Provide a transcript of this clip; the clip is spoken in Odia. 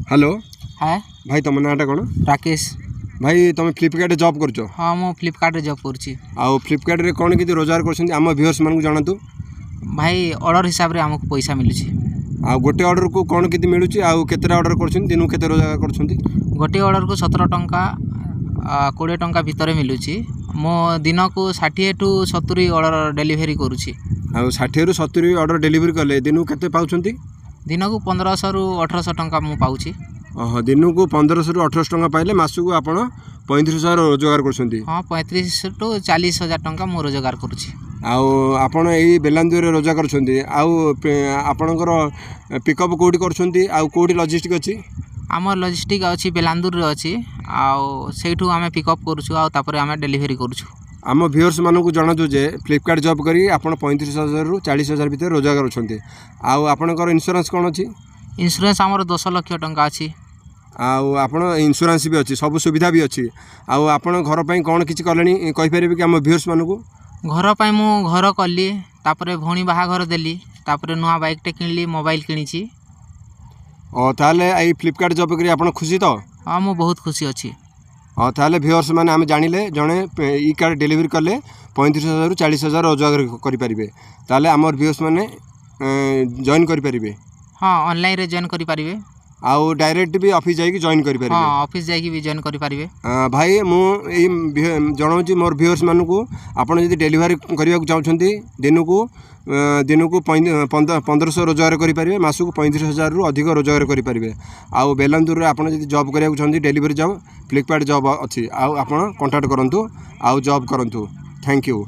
ହ୍ୟାଲୋ। ହାଏ। ଭାଇ, ତମ ନାଁଟା କ'ଣ? ରାକେଶ। ଭାଇ, ତମେ ଫ୍ଲିପକାର୍ଟରେ ଜବ୍ କରୁଛ? ହଁ, ମୁଁ ଫ୍ଲିପକାର୍ଟରେ ଜବ୍ କରୁଛି। ଆଉ ଫ୍ଲିପକାର୍ଟରେ କ'ଣ କେମିତି ରୋଜଗାର କରୁଛନ୍ତି, ଆମ ଭିଉଅର୍ସମାନଙ୍କୁ ଜଣାନ୍ତୁ। ଭାଇ, ଅର୍ଡ଼ର ହିସାବରେ ଆମକୁ ପଇସା ମିଳୁଛି। ଆଉ ଗୋଟେ ଅର୍ଡ଼ରକୁ କ'ଣ କେମିତି ମିଳୁଛି ଆଉ କେତେଟା ଅର୍ଡ଼ର କରୁଛନ୍ତି, ଦିନକୁ କେତେ ରୋଜଗାର କରୁଛନ୍ତି? ଗୋଟିଏ ଅର୍ଡ଼ରକୁ 17 ଟଙ୍କା, 20 ଟଙ୍କା ଭିତରେ ମିଳୁଛି। ମୁଁ ଦିନକୁ 60ଠୁ 70 ଅର୍ଡ଼ର ଡେଲିଭରି କରୁଛି। ଆଉ 60ରୁ 70 ଅର୍ଡ଼ର ଡେଲିଭରି କଲେ ଦିନକୁ କେତେ ପାଉଛନ୍ତି? ଦିନକୁ 1500ରୁ 1800 ଟଙ୍କା ମୁଁ ପାଉଛି। ଓହୋ, ଦିନକୁ 1500ରୁ 1800 ଟଙ୍କା ପାଇଲେ ମାସକୁ ଆପଣ 35,000 ରୋଜଗାର କରୁଛନ୍ତି? ହଁ, 35 ଟୁ 40 ହଜାର ଟଙ୍କା ମୁଁ ରୋଜଗାର କରୁଛି। ଆଉ ଆପଣ ଏଇ ବେଲାନ୍ଦୁରରେ ରୋଜଗାର କରୁଛନ୍ତି। ଆଉ ଆପଣଙ୍କର ପିକଅପ୍ କେଉଁଠି କରୁଛନ୍ତି ଆଉ କେଉଁଠି ଲଜିଷ୍ଟିକ୍ ଅଛି? ଆମର ଲଜିଷ୍ଟିକ୍ ଅଛି, ବେଲାନ୍ଦୁରରେ ଅଛି। ଆଉ ସେଇଠୁ ଆମେ ପିକଅପ୍ କରୁଛୁ ଆଉ ତାପରେ ଆମେ ଡେଲିଭରି କରୁଛୁ। ଆମ ଭିଉଅର୍ସମାନଙ୍କୁ ଜଣାନ୍ତୁ ଯେ ଫ୍ଲିପକାର୍ଟ ଜବ୍ କରି ଆପଣ 35 ହଜାରରୁ 40 ହଜାର ଭିତରେ ରୋଜଗାର କରୁଛନ୍ତି। ଆଉ ଆପଣଙ୍କର ଇନ୍ସୁରାନ୍ସ କ'ଣ ଅଛି? ଇନ୍ସୁରାନ୍ସ ଆମର 10 ଲକ୍ଷ ଟଙ୍କା ଅଛି। ଆଉ ଆପଣ ଇନ୍ସୁରାନ୍ସ ବି ଅଛି, ସବୁ ସୁବିଧା ବି ଅଛି। ଆଉ ଆପଣ ଘର ପାଇଁ କ'ଣ କିଛି କଲେଣି, କହିପାରିବେ କି ଆମ ଭିଉଅର୍ସମାନଙ୍କୁ? ଘର ପାଇଁ ମୁଁ ଘର କଲି, ତାପରେ ଭଉଣୀ ବାହାଘର ଦେଲି, ତାପରେ ନୂଆ ବାଇକ୍ଟେ କିଣିଲି, ମୋବାଇଲ କିଣିଛି। ଓ, ତାହେଲେ ଏଇ ଫ୍ଲିପକାର୍ଟ ଜବ୍ କରି ଆପଣ ଖୁସି ତ? ହଁ, ମୁଁ ବହୁତ ଖୁସି ଅଛି। ହଁ, ତାହେଲେ ଭିଉଅର୍ସ ମାନେ, ଆମେ ଜାଣିଲେ ଜଣେ ଇ କାର୍ଟ ଡେଲିଭରି କଲେ 35 ହଜାରରୁ 40 ହଜାର ରୋଜଗାର କରିପାରିବେ। ତାହେଲେ ଆମର ଭିଉଅର୍ସ ମାନେ ଜଏନ୍ କରିପାରିବେ? ହଁ, ଅନଲାଇନ୍ରେ ଜଏନ୍ କରିପାରିବେ। ଆଉ ଡାଇରେକ୍ଟ ବି ଅଫିସ୍ ଯାଇକି ଜଏନ୍ କରିପାରିବେ? ଅଫିସ୍ ଯାଇକି ବି ଜଏନ୍ କରିପାରିବେ। ଭାଇ, ମୁଁ ଏଇ ଜଣାଉଛି ମୋର ଭିଉଅର୍ସମାନଙ୍କୁ, ଆପଣ ଯଦି ଡେଲିଭରି କରିବାକୁ ଚାହୁଁଛନ୍ତି, ଦିନକୁ 1500 ରୋଜଗାର କରିପାରିବେ, ମାସକୁ 35 ହଜାରରୁ ଅଧିକ ରୋଜଗାର କରିପାରିବେ। ଆଉ ବେଲାନ୍ଦୁରରେ ଆପଣ ଯଦି ଜବ୍ କରିବାକୁ ଚାହୁଁଛନ୍ତି, ଡେଲିଭରି ଜବ୍, ଫ୍ଲିପକାର୍ଟ ଜବ୍ ଅଛି। ଆଉ ଆପଣ କଣ୍ଟାକ୍ଟ କରନ୍ତୁ ଆଉ ଜବ୍ କରନ୍ତୁ। Thank you.